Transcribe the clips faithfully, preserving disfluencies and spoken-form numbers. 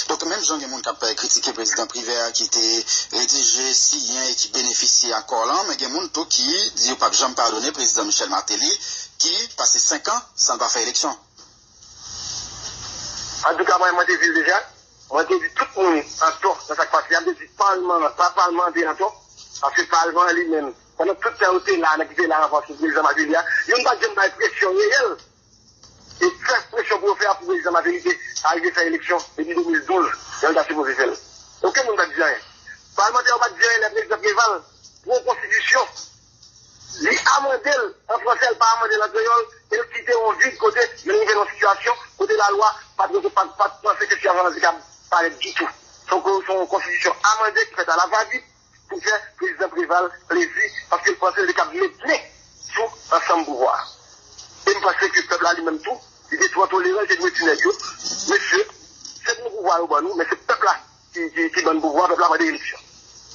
Donk, menm jan gen moun k ap kritike prezidan Privè a ki te redije, siyen e ki benefisye akò lan, men gen moun tou ki di yo p ap janm padone prezidan Michel Martelly ki pase senk an san l pa fè eleksyon. Antouka, mwen, mwen te di l deja, mwen te di tout moun antò nan sa k pase a, m te di palman an, pa palman an te antò, paske palman an li menm, pandan tout tan yo te la, nèg ki te la anvan sou prezidan Martelly a, youn pa t janm bay presyon reyèl. E fè presyon pou yo fè a pou prezidan Martelly te arive fè eleksyon depi de mil douz, jan l ta sipoze fè l. Okenn moun pa t di anyen. Palmantè yo pa t di anyen lè prezidan Preval pran yon konstitisyon, li amande l an fransè, l pa amande l an kreyòl, e l kite yon vid kote nou rive nan yon sitiyasyon kote lalwa pa t, pa t, pa t panse ke sitiyasyon an te ka parèt ditou. Se yon, se yon konstitisyon amande ki fèt a la va vit, pou fè prezidan Preval plezi, paske l panse l te kab met men sou ansanm pouvwa a. E m panse ke pèp la li menm tou, li te twò toleran, li te dwe di nèg yo, mesye, se pou pouvwa yo ban nou, men se pèp la ki, ki, ki ban n pouvwa, pèp la mande eleksyon.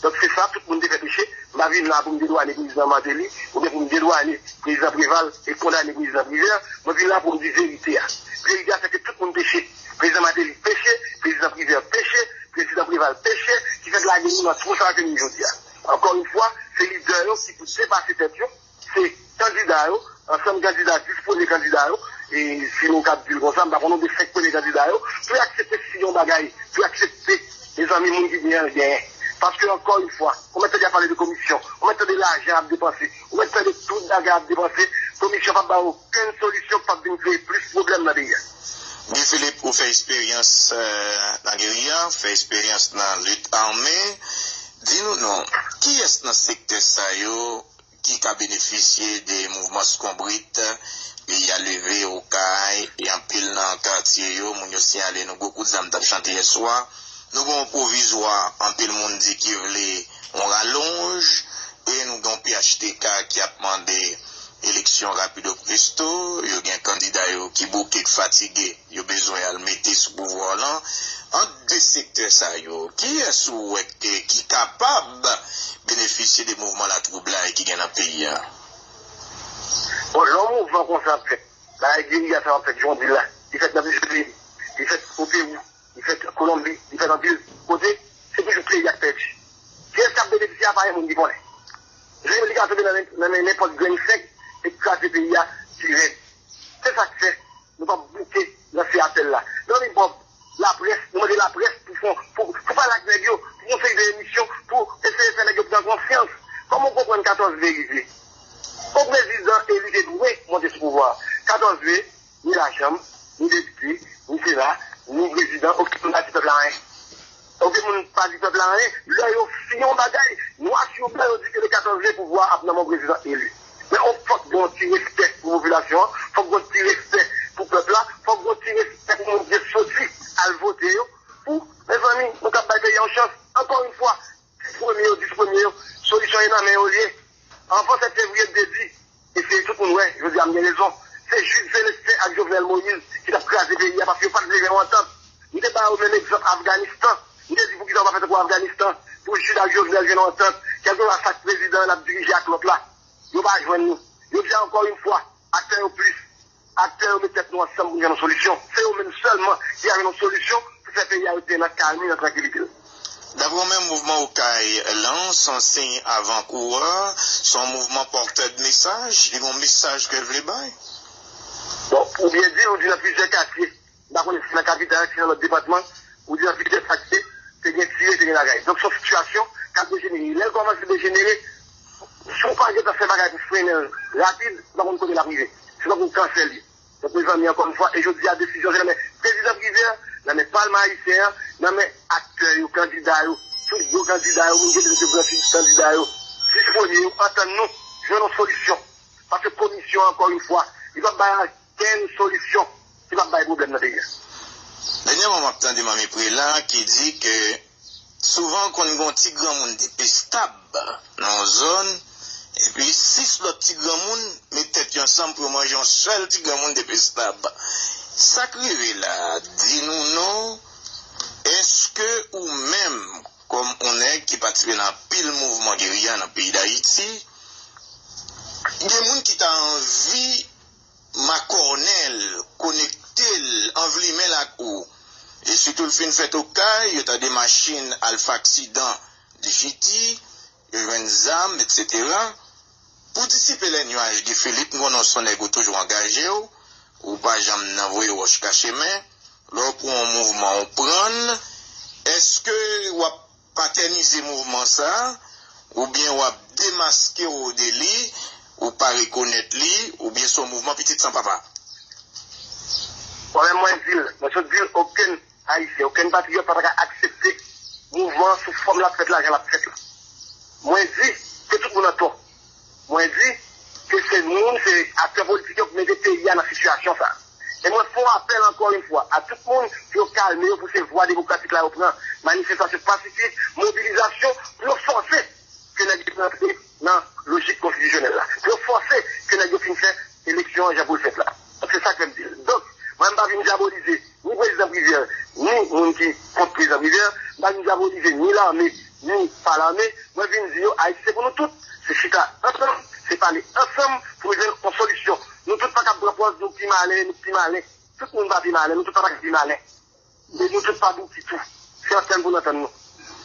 Donk se sa, tout moun te fè peche, m pa vin la pou m dedwane prezidan Martelly, oubyen pou m dedwane prezidan Preval e kondane prezidan Privè, mwen vin la pou m di verite a. Verite a se ke tout moun peche. Prezidan Martelly peche, prezidan Privè peche, prezidan Preval peche, ki fèk lage nou nan twou sa ke nou ye jodi a. Ankò yon fwa, se lidè yo ki pou depase tèt yo, se kandida yo, ansanm kandida, dis premye kandida yo, e si nou kab di l konsa, m pa konnen de senk premye kandida yo, pou y aksepte si yon bagay, pou y aksepte, mezanmi, moun ki genyen l genyen. Paske ankò yon fwa, ou mèt tande y ap pale de komisyon, ou mèt tande lajan ap depanse, ou mèt tande tout bagay ap depanse, komisyon p ap ba yo okenn solisyon k p ap vin kreye plis pwoblèm nan peyi a. Guy Philippe, ou fè esperyans nan geriya, ou fè esperyans nan lit ame. Di nou non, kiyès nan sektè sa yo ki ka benefisye de mouvman skonbrit peyi a leve Okay, e anpil nan katye yo, moun yo siyale nou gwo kout zam t ap chante yèswa. Nou gen yon pwovizwa, anpil moun di ki vle yon ralonj, e nou gen yon P H T K ki ap mande eleksyon rapido presto, yo gen kandida yo ki bouke, k fatige, yo bezwen al mete sou pouvwa w lan. Ant de sektè sa yo, kiyès ou wè ke ki kapab benefisye de mouvman latwoublay ki gen nan peyi a? Bon, lè yon mouvman konsa ap fèt, bagay geriya sa ap fèt, jan w di l la, li fèt nan plizyè peyi, li fèt o Pewou, li fèt Kolonbi, li fèt anpil kote, se toujou peyi a k pèdi. Kiyès k ap benefisye a, pa gen moun ki konnen. Li ka tonbe nan men, nan men nenpòt grenn sèk e kraze peyi a pi rèd. Se sa k fè nou p ap bouke lanse apèl la. Zanmi Bob, laprès, nou mande laprès pou fon, pou, pou pale ak nèg yo, pou yon seri de emisyon, pou eseye fè nèg yo pran konsyans. Kòman w konprann katòz me rive? Yon prezidan eli te dwe monte sou pouvwa a. Katòz me, ni lachanm, ni depite, ni sena, ni prezidan, okenn moun pa di pèp la anyen. Okenn moun pa di pèp la anyen. Lè yo siyen yon bagay, nwa sou blan, yo di ke le katòz me pouvwa a ap nan men yon prezidan eli. Men on fòk gen yon ti respè pou popilasyon an, fòk gen yon ti respè pou pèp la, fòk gen yon ti respè pou moun ki te soti al vote yo, pou, mezanmi, nou kab bay peyi a yon chans. Ankò yon fwa, dis premye yo, dis premye yo, solisyon yo nan men yo l ye. Anvan sèt fevriye, m te di, e se tout moun wè, jodi a m gen rezon, se Jude Célestin ak Jovenel Moïse ki t ap kraze peyi a paske yo pa t vle jwenn yon antant. M te ba yo menm egzanp Afganistan. M te di poukisa yo pa fè tankou Afganistan, pou Jude ak Jovenel jwenn yon antant, kèlkeswa sa k prezidan an ap dirije ak lòt la. Yo pa jwenn li. Jodi a, ankò yon fwa, aktè yo plis. Aktè yo met tèt nou ansanm pou n jwenn yon solisyon. Se yo menm sèlman ki ka jwenn yon solisyon pou fè peyi a retounen nan kalmi, nan trankilite l. Daprè w menm, mouvman Okay lan, se yon siy avan kourè, se yon mouvman pòtè de mesaj, li gen yon mesaj ke l vle bay? Bon, ou byen di l, ou di nan plizyè katye. M pa konnen si nan kapital, si nan lòt depatman, ou di nan plizyè katye, te gen tire, te gen lagay. Donk, se yon sitiyasyon k ap dejenere. Lè l kòmanse dejenere, si w pa gentan fè bagay pou frennen l rapid, ou pa konn kote l ap rive. Se tankou yon kansè l ye. Donk, mezanmi, ankò yon fwa, e jodi a, desizyon se nan men prezidan Privè, nan men palman ayisyen an, nan men aktè yo, kandida yo, tout gwo kandida yo, moun ki te gran kandida yo, dis premye yo, antann nou, jwenn yon solisyon. Paske komisyon an, ankò yon fwa, li p ap bay okenn solisyon ki p ap bay pwoblèm nan peyi a. Dènyèman, m ap tande Manmi Prela ki di ke souvan konn gen yon ti granmoun depestab nan yon zòn, epi sis lòt ti granmoun met tèt yo ansanm pou yo manje yon sèl ti granmoun depestab. Sa k rive la a, di nou non, èske ou menm, kòm yon nèg ki patisipe nan anpil mouvman geriya nan peyi Dayiti, gen moun ki ta anvi makònen l, konekte l, anvlimen l ak ou. E sitou l fin fèt Okay, yo tande machin al fè aksidan, li fiti, yo jwenn zam, etsetera. Pou disipe lè nyaj Guy Philippe, m konnen w se yon nèg ou toujou angaje w, ou pa janm nan voye wòch kache men, lè w pran yon mouvman, ou pran l, èske w ap patènize mouvman sa a, oubyen w ap demaske w de li, ou pa rekonèt li, oubyen se yon mouvman pitit san papa? Mwen menm, mwen di l, mwen sot di l, okenn Ayisyen, okenn patriyòt pa ta ka aksepte mouvman an sou fòm l ap fèt la, jan l ap fèt la. Mwen di ke tout moun antò. Mwen di ke se moun, se aktè politik yo k mete peyi a nan sitiyasyon sa a. E mwen fè yon apèl ankò yon fwa a tout moun pou yo kalme yo, pou se vwa demokratik la yo pran. Manifestasyon pasifik, mobilizasyon, pou yo fòse ke nèg yo rantre nan lojik konstitisyonèl la. Pou yo fòse ke nèg yo fin fè eleksyon an jan pou l fèt la. Donk, se sa k fè m di l. Donk, mwen, m pa vin dyabolize ni prezidan Privè, ni moun ki kont prezidan Privè, m pa vin dyabolize ni lame, ni pa lame. Mwen vin di yo, Ayiti se pou nou tout. Se chita ansanm, se pale ansanm pou nou jwenn yon solisyon. Nou tout pa kab pran pòz nou pi malen, nou pi malen. Tout moun pa pi malen, nou tout pa ta ka pi malen. E nou tout pa Bouki tou. Se antann pou n antann nou.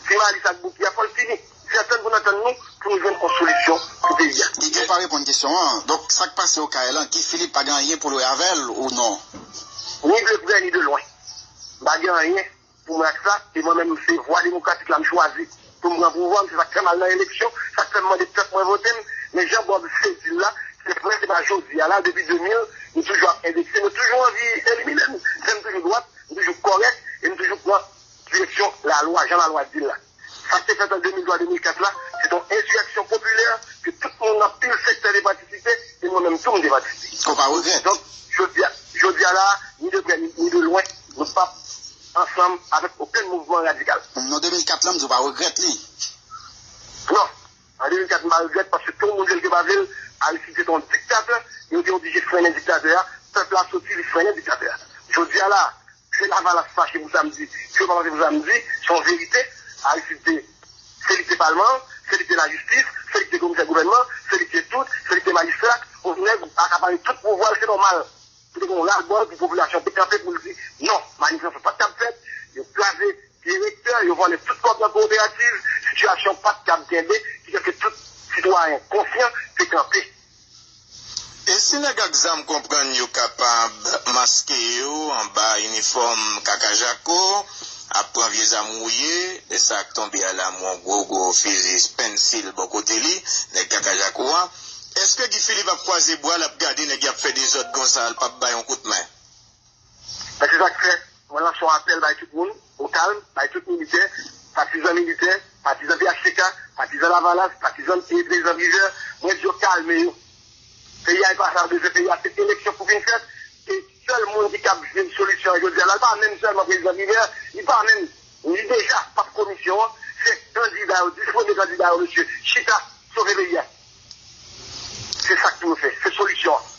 Ti Malis ak Bouki a, fò l fini. Se antann pou n antann nou pou nou jwenn yon solisyon pou peyi a. Guy Philippe pa reponn kesyon an. Donk, sa k pase Okay lan, Guy Philippe pa gen anyen pou l wè avè l ou non? Ni de prè, ni de lwen. M pa gen anyen pou mwen ak sa. E mwen menm, se vwa demokratik la m chwazi pou m pran pouvwa m. Se sa k fè m al nan eleksyon. Sa k fè m mande pèp mwen vote m. Men jan Bob se di l la, se vre, se pa jodi a la, depi de mil, nou toujou ap endekse, nou toujou anvi elimine m. Men m toujou dwat, nou toujou kòrèk e nou toujou pran direksyon lalwa, jan lalwa di l la. Sa k te fèt an de mil twa, de mil kat la, se t on ensirèksyon popilè ke tout moun nan pil sektè te patisipe, e mwen menm tou m te patisipe. Ou pa regrèt? Donk, jodi a, jodi a la, ni de prè, ni, ni de lwen, nou p ap ansanm avèk okenn mouvman radikal. Non, de mil kat lan, m di w pa regrèt li. Non. An de mil kat, m pa regrèt, paske ke w vle l ke w pa vle l, Aristide se t on diktatè, e yo te oblije frennen diktatè a, pèp la soti, li frennen diktatè a. Jodi a la, ke Lavalas fache pou sa m di, ke yo pa fache pou sa m di, se yon verite. Aristide te, se li ki te palman an, se li ki te lajistis, se li ki te komisè gouvènman, se li ki te tout, se li ki te majistra, yon nèg akapare tout pouvwa l, se nòmal. Pou te gen yon ras bòl pou popilasyon te kanpe pou l di non, manifestasyon pa t kab fèt, yo kraze pye rektè, yo vòlè tout kòb nan kooperativ, sitiyasyon pa t kab kenbe, ki fè ke tout sitwayen konsyan te kanpe. E si nèg ak zam konprann yo kapab maske yo anba inifòm kaka jako, ap pran vye zam wouye, e sa k tonbe a la mwen gwo gwo fizi pensil bò kote li, nèg kaka jako a, Èske Guy Philippe ap kwaze bra l ap gade nèg y ap fè dezòd konsa l p ap bay yon kout men? Men se sa k fè mwen lanse yon apèl bay tout moun, o kalm, bay tout militè, patizan militè, patizan P H T K, patizan Lavalas, patizan e prezidan Privè, mwen di yo kalme yo. Peyi a e pa sa l bezwen, peyi a se eleksyon pou vin fèt, e sèl moun ki kab jwenn solisyon an jodi a la, l pa menm sèlman prezidan Privè, li pa menm Li deja p ap komisyon an, se kandida yo, dis premye kandida yo, mesye, chita, sove peyi a. Se sa k pou yo fè, se solisyon an.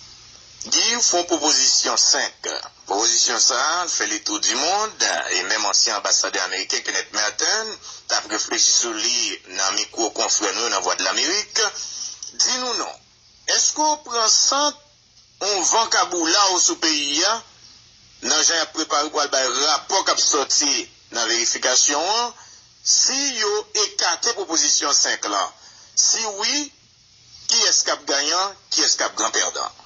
Guy fè yon pwopozisyon senk. Pwopozisyon sa a, l fè le tour du monde, e menm ansyen anbasadè ameriken Kenneth Merten t ap reflechi sou li nan mikwo konfrè nou yo nan Vwadlamerik. Di nou non, èske w pran sant yon van kaboula w sou peyi a, nan jan y ap prepare pou al bay rapò k ap sòti nan verifikasyon an, si yo ekate pwopozisyon senk lan? Si wi, kiyès k ap ganyan, kiyès k ap gran pèdan?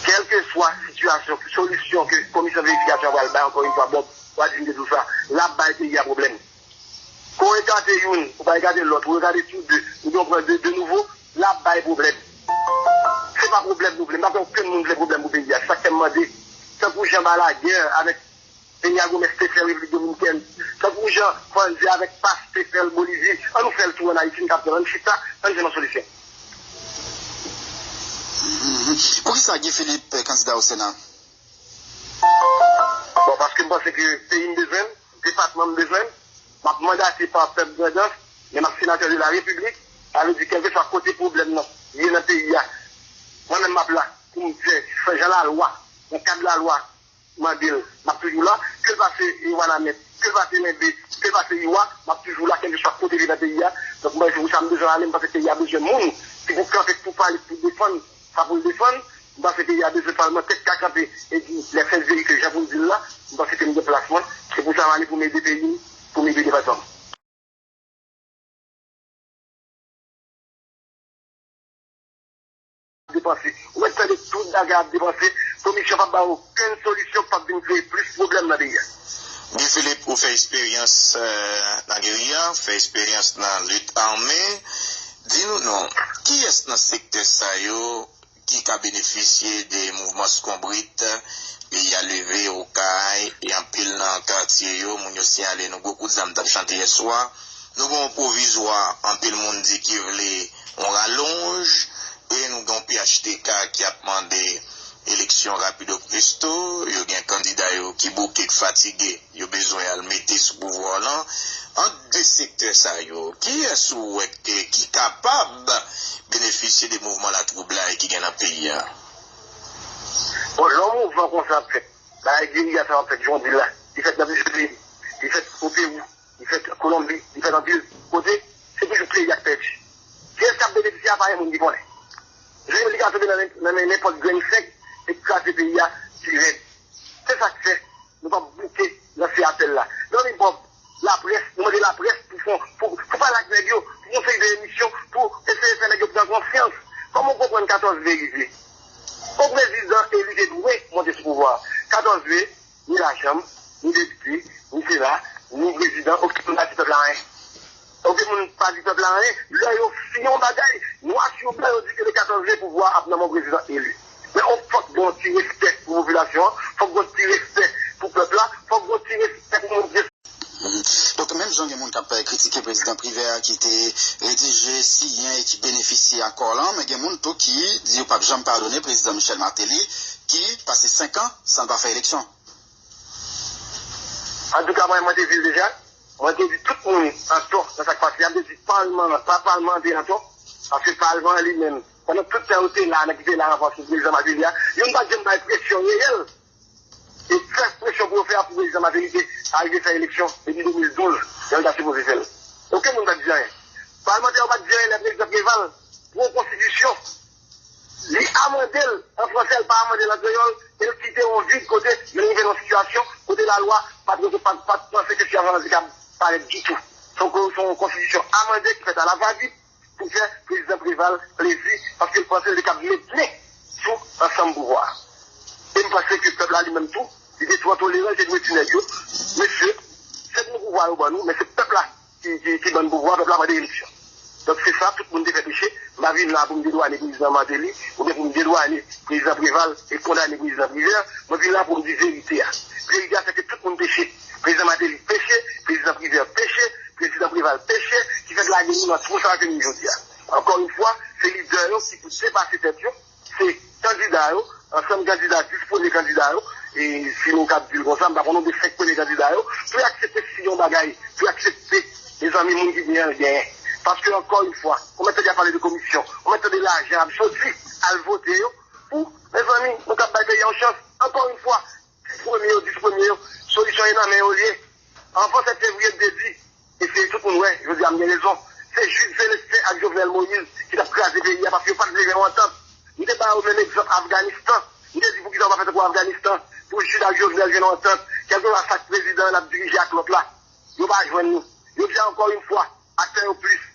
Kèlkeswa sitiyasyon, solisyon ke komisyon verifikasyon an pral bay, ankò yon fwa, Bob Wadjin te di w sa, l ap bay peyi a pwoblèm. Ke w ekate youn, ou pa ekate lòt, ou ekate tou de, oubyen w pran de, de nouvo, l ap bay pwoblèm. Se pa pwoblèm nou vle, m pa kwè okenn moun vle pwoblèm pou peyi a. Se sa k fè m mande, tankou jan Balaguer avèk Peña Gómez te fè Repiblik Dominikèn, tankou jan Frantz avèk Paz te fè l Bolivi, ann nou fè l tou ann Ayiti, n ka pran, ann chita, ann jwenn yon solisyon. Poukisa Guy Philippe kandida o Sena? Bon, paske m panse ke peyi m bezwen m, depatman m bezwen m, m ap mandate pa pèp Grandans, men m ap senatè de la Repiblik, sa vle di kèlkeswa kote pwoblèm nan ye nan peyi a, mwen menm m ap la pou m fè, fè jan lalwa, nan kad lalwa, mande l, m ap toujou la, ke l pase Wanament, ke l pase Lenbe, ke l pase Iwa, m ap toujou la, kèlkeswa kote li nan peyi a. Donk, mwen, jou sa m bezwen ale, m panse peyi a bezwen moun ki pou kanpe, pou pale, pou defann sa pou l defann. M panse peyi a bezwen palmantè k ka kanpe e di lè fèt verite jan pou l di l la. M panse ke m gen plas mwen. Se pou sa m ale pou m ede peyi m, pou m ede depatman m. Depanse. Ou mèt tande tout bagay ap depanse. Komisyon p ap ba okenn solisyon k p ap vin kreye plis pwoblèm nan peyi a. Guy Philippe, ou fè esperyans nan geriya, ou fè esperyans nan lit ame. Di nou non, kiyès nan sektè sa yo ki ka benefisye de mouvman Skonbrit, peyi a leve, Okay, e anpil nan katye yo, moun yo siyale nou gwo kout zam t ap chante yèswa. Nou gen yon pwovizwa, anpil moun di ki vle yon ralonj, e nou gen yon P H T K ki ap mande eleksyon rapido presto, yo gen kandida yo ki bouke, k fatige, yo bezwen al mete sou pouvwa w lan. Ant de sektè sa yo, kiyès ou wè ke, ki kapab benefisye de mouvman latwoublay ki gen nan peyi a? Bon, lè yon mouvman konsa ap fèt, bagay geriya sa ap fèt, jan w di l la, li fèt nan plizyè peyi, li fèt o Pewou, li fèt Kolonbi, li fèt anpil kote, se toujou peyi a k pèdi. Kiyès k ap benefisye a, pa gen moun ki konnen. Jodi a li ka tonbe nan men, nan men nenpòt grenn sèk e kraze peyi a pi rèd. Se sa k fè nou p ap bouke lanse apèl la. Zanmi Bob, laprès, nou mande laprès pou fon, pou, pou pale ak nèg yo, pou yon seri de emisyon, pou eseye fè nèg yo pran konsyans. Kòman w konprann katòz me rive? Yon prezidan eli te dwe monte sou pouvwa a. Katòz me, ni lachanm, ni depite, ni sena, ni prezidan, okenn moun pa di pèp la anyen. Okenn moun pa di pèp la anyen. Lè yo siyen yon bagay, nwa sou blan, yo di ke le katòz me pouvwa a ap nan men yon prezidan eli. Men on fòk gen yon ti respè pou popilasyon an, fòk gen yon ti respè pou pèp la, fòk gen yon ti respè pou moun ki. Donk, menm jan gen moun k ap kritike prezidan Privè a ki te redije, siyen e ki benefisye akò lan, men gen moun tou ki di yo p ap janm padone prezidan Michel Martelly ki pase senk an san l pa fè eleksyon. Antouka, mwen, mwen te di l deja, mwen te di tout moun antò nan sa k pase a, m te di palman an, pa palman an te antò, paske palman an li menm, pandan tout tan yo te la, nèg ki te la anvan sou prezidan Martelly a, youn pa t janm bay presyon reyèl e fè presyon pou yo fè a pou prezidan Martelly te arive fè eleksyon depi de mil douz, jan l ta sipoze fè l. Okenn moun pa t di anyen. Palmantè yo pa t di anyen lè prezidan Préval pran yon konstitisyon, li amande l an fransè, l pa amande l an kreyòl, e l kite yon vid kote yo rive nan yon sitiyasyon kote lalwa pa t, pa t, pa t panse ke sitiyasyon an te ka parèt ditou. Se yon, se yon konstitisyon amande ki fèt alavavit, pou fè prezidan Préval plezi, paske l panse l te kab met men sou ansanm pouvwa a. E m panse ke pèp la li menm tou, li te twò toleran, li te dwe di nèg yo, mesye, se pou pouvwa yo ban nou, men se pèp la ki, ki, ki ban n pouvwa, pèp la mande eleksyon. Donk se sa, tout moun te fè peche. M pa vin la pou m dedwane prezidan Martelly, oubyen pou m dedwane prezidan Préval e kondane prezidan Privè. Mwen vin la pou m di verite a. Verite a, se ke tout moun peche. Prezidan Martelly peche, prezidan Privè peche, prezidan Préval peche, ki fèk lage nou nan twou sa ke nou ye jodi a. Ankò yon fwa, se lidè yo ki pou depase tèt yo, se kandida yo, ansanm kandida, dis premye kandida yo, e si nou kab di l konsa, m pa konnen, de senk premye kandida yo, pou y aksepte si yon bagay, pou y aksepte, mezanmi, moun ki genyen l genyen. Paske ankò yon fwa, ou mèt tande y ap pale de komisyon, ou mèt tande lajan ap soti, al vote yo, pou, mezanmi, nou kab bay peyi a yon chans. Ankò yon fwa, dis premye yo, dis premye yo, solisyon e nan men yo l ye. Anvan sèt fevriye, m te di, e se tout moun wè, jodi a m gen rezon, se Jude Célestin ak Jovenel Moïse ki t ap kraze peyi a paske yo pa t vle gen yon antant. M te ba yo menm egzanp Afganistan. M te di poukisa yo pa fè tankou Afganistan, pou Jude ak Jovenel jwenn yon antant, kèlkeswa sa k prezidan an ap dirije ak lòt la. Yo pa jwenn nou. Jodi a, ankò yon fwa, aktè yo plis.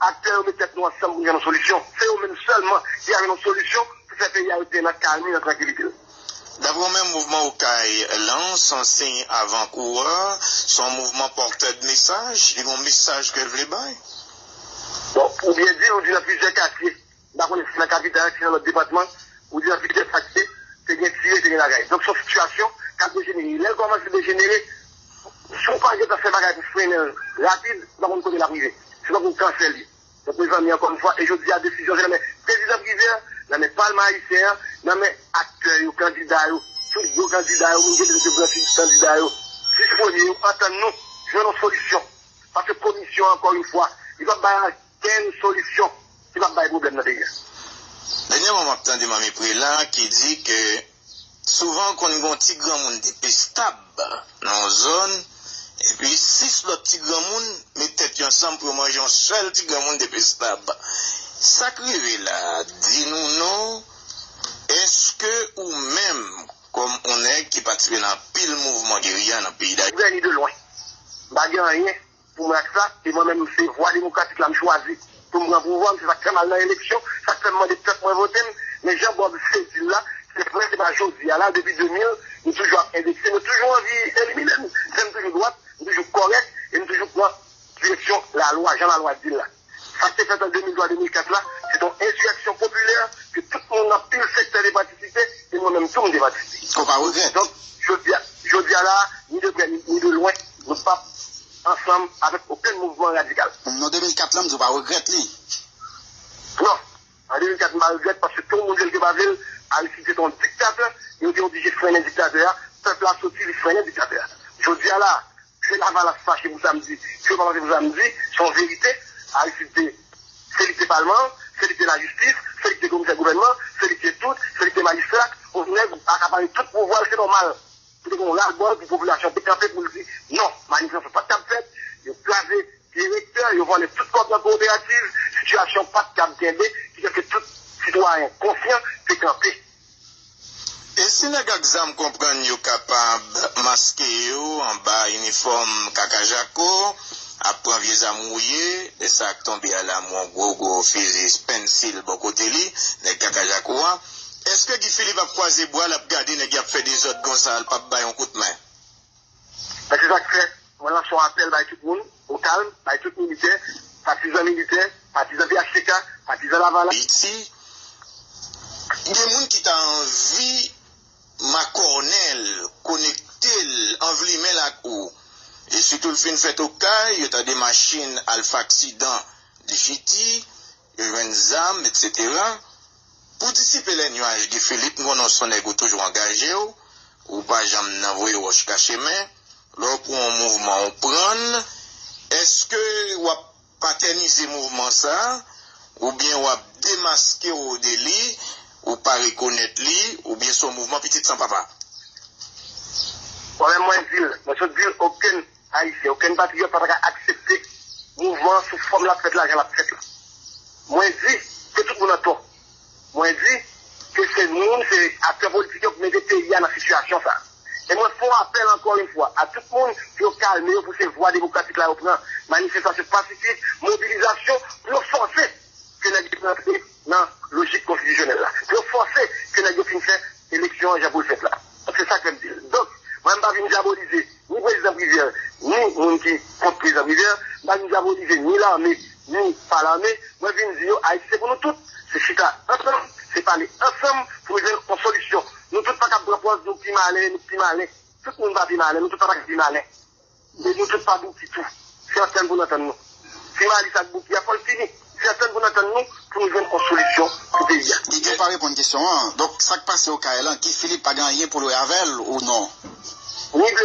Aktè yo met tèt nou ansanm pou n jwenn yon solisyon. Se yo menm sèlman ki ka jwenn yon solisyon pou fè peyi a rete nan kalmi, nan trankilite l. Daprè w menm, mouvman Okay lan, se yon siy avan kou a, se yon mouvman pòtè de mesaj, li gen yon mesaj ke l vle bay? Bon, ou byen di l, ou di nan plizyè katye. M pa konnen si nan kapital, si nan lòt depatman, ou di nan plizyè katye, te gen tire, te gen lagay. Donk, se yon sitiyasyon k ap dejenere. Lè l kòmanse dejenere, si w pa gentan fè bagay pou frennen l rapid, ou pa konn kote l ap rive. Se tankou yon kansè l ye. Donk, mezanmi, ankò yon fwa, e jodi a, desizyon se nan men prezidan Privè, nan men palman ayisyen an, nan men aktè yo, kandida yo, tout gwo kandida yo, moun ki te gran kandida yo, dis premye yo, antann nou, jwenn yon solisyon. Paske komisyon an, ankò yon fwa, li p ap bay ankenn solisyon, li p ap bay pwoblèm nan peyi a. Dènyèman, m ap tande Manmi Prela ki di ke souvan konn gen yon ti granmoun depestab nan yon zòn, epi sis lòt ti granmoun met tèt yo ansanm pou yo manje yon sèl ti granmoun depestab. Sa k rive la, di nou non, Èske ou menm, kòm yon nèg ki patisipe nan anpil mouvman geriya nan peyi Dayiti, Ni de lwen. M pa gen anyen pou mwen ak sa, e mwen menm se vwa demokratik la m chwazi pou m pran pouvwa m, se sa k fè m al nan eleksyon, sa k fè m mande pèp mwen vote m, men jan Bob se di l la, se vre se pa jodi a la, depi de mil, nou toujou ap endekse, nou toujou anvi elimine m, men m toujou dwat, m toujou kòrèk, e m toujou pran direksyon lalwa, jan lalwa di l la. Sa k te fèt an de mil twa de mil kat la, se te yon ensirèksyon popilè ke tout moun nan pil sektè te patisipe, e mwen menm tou m te patisipe. Ou pa regrèt? Donk, jodi a, jodi a la, ni de prè, ni, ni de lwen, nou p ap ansanm avèk okenn mouvman radikal. Non, de mil kat la, m di ou pa regrèt li. Non, an de mil kat, m pa regrèt, paske tout moun vle l ke pa vle l, Aristide se te yon diktatè, yo te oblije frennen diktatè a, pèp la soti, li frennen diktatè a. Jodi a la, Se Lavalas fache pou sa m di. Si yo pa fache pou sa m di, se yon verite. Aristide te, se li ki te palman an, se li ki te lajistis, se li ki te komisè gouvènman, se li ki te tout, se li ki te majistra. Yon nèg akapare tout pouvwa l, se nòmal pou te gen yon ras bòl pou popilasyon te kanpe pou l di non, manifestasyon pa t kab fèt, yo kraze direktè, yo vòlè tout kòb nan kooperativ, sitiyasyon pa t kab kenbe, ki fè ke tout sitwayen konsyan te kanpe. E si nèg ak zam konprann yo kapab maske yo anba inifòm Kaka Jako, ap pran vye zam wouye, lè sa k tonbe a la m wè yon gwo gwo fizi pensil bò kote li, nèg Kaka Jako a, èske Guy Philippe ap kwaze bra l ap gade nèg y ap fè dezòd konsa l p ap bay yon kout men? Men se sa k fè mwen lanse yon apèl bay tout moun, o kalm, bay tout militè, patizan militè, patizan P H T K, patizan Lavalas. Ayiti, gen moun ki ta anvi makònen l, konekte l, anvlimen l ak ou. E sitou l fin fèt Okay, yo tande machin al fè aksidan, li fiti, yo jwenn zam, etsetera. Pou disipe lè nyaj, Guy Philippe, m konnen w se yon nèg ou toujou angaje w, ou pa janm nan voye wòch kache men, lè w pran yon mouvman ou pran l, èske w ap patènize mouvman sa, oubyen w ap demaske w de li, ou pa rekonèt li, oubyen se yon mouvman pitit san papa? Mwen menm mwen di l, mwen sot di l, okenn Ayisyen, okenn patriyòt pa ta ka aksepte mouvman an sou fòm l ap fèt la, jan l ap fèt la. Mwen di ke tout moun antò. Mwen di ke se moun, se aktè politik yo ki mete peyi a nan sitiyasyon sa. E mwen fè yon apèl ankò yon fwa a tout moun pou yo kalme yo, pou se vwa demokratik la yo pran, manifestasyon pasifik, mobilizasyon, pou yo fòse ke nèg yo rantre nan lojik konstitisyonèl la. Pou yo fòse ke nèg yo fin fè eleksyon an jan pou l fèt la. Donk, se sa k fè m di l. Donk, mwen, m pa vin dyabolize ni prezidan Privè, ni moun ki kont prezidan Privè. M pa vin dyabolize ni lame, ni pa lame. Mwen vin di yo, Ayiti se pou nou tout. Se chita ansanm, se pale ansanm pou nou jwenn yon solisyon. Nou tout pa kab pran pòz nou pi malen, nou pi malen. Tout moun pa pi malen, nou tout pa ta ka pi malen. E nou tout pa Bouki tou. Sèten pou n antann nou. Si Malis ak Bouki a, fò l fini. Sèten pou n antann nou pou nou jwenn yon solisyon pou peyi a. Guy Philippe pa reponn kesyon an. Donk, sa k pase Okay lan, Guy Philippe pa gen anyen pou l wè avè l ou non? Ni de